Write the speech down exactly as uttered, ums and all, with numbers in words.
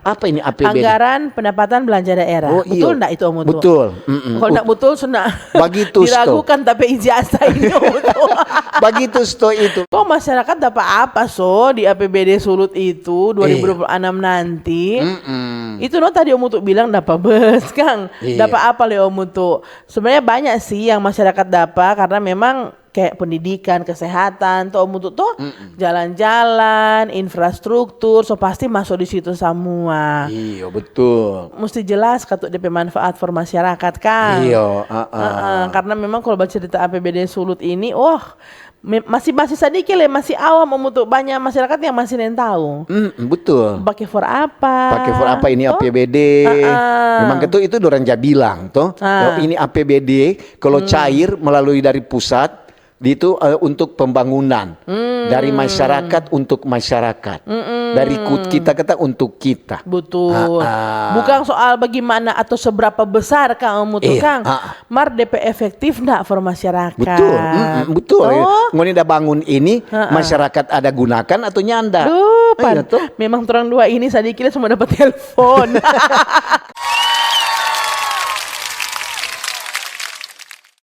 Apa ini A P B D? Anggaran Pendapatan Belanja Daerah. Oh, Betul iyo. Ndak itu, Om Utu? Betul. Mm-mm. Kalau ndak betul, sudah Bagitu, sto. Diragukan tapi ijazah ini, Om Utu. Bagitu, sto, itu. Kong masyarakat dapa apa so di A P B D Sulut itu dua ribu dua puluh enam nanti? Mm-mm. Itu no tadi Om Utu bilang dapa bus, kang. Iya. Dapa apa le, Om Utu? Sebenarnya banyak sih yang masyarakat dapa karena memang kayak pendidikan, kesehatan, tuh Om Utu tuh jalan-jalan, infrastruktur, so pasti masuk di situ semua. Iyo, betul. Mesti jelas katu depe manfaat for masyarakat, kang. Iyo, ah, ah. Heeh, karena memang kalau bercerita A P B D Sulut ini, wah, me- masih masih sadiki le, masih awam, Om Utu, banyak masyarakat yang masih neng tahu. Mm, betul. Pakai for apa? Pakai for apa ini Toh? A P B D? Ah, ah. Memang itu, itu dorang ja bilang, toh. Ah. Oh, ini A P B D kalau cair melalui dari pusat, itu, eh, untuk pembangunan, dari masyarakat untuk masyarakat, dari ku- kita kata untuk kita. Betul. Ah, ah. Bukan soal bagaimana atau seberapa besar, kang, Om Utu, Iya, kang. Ah, ah. Mar depe efektif ndak for masyarakat? Betul, mm-mm, betul. Toh? Ngoni da bangun ini, Ah, ah. Masyarakat ada gunakan atau nyanda? Duh, pan. Iya, toh. Memang orang dua ini sadiki le semua dapat telepon.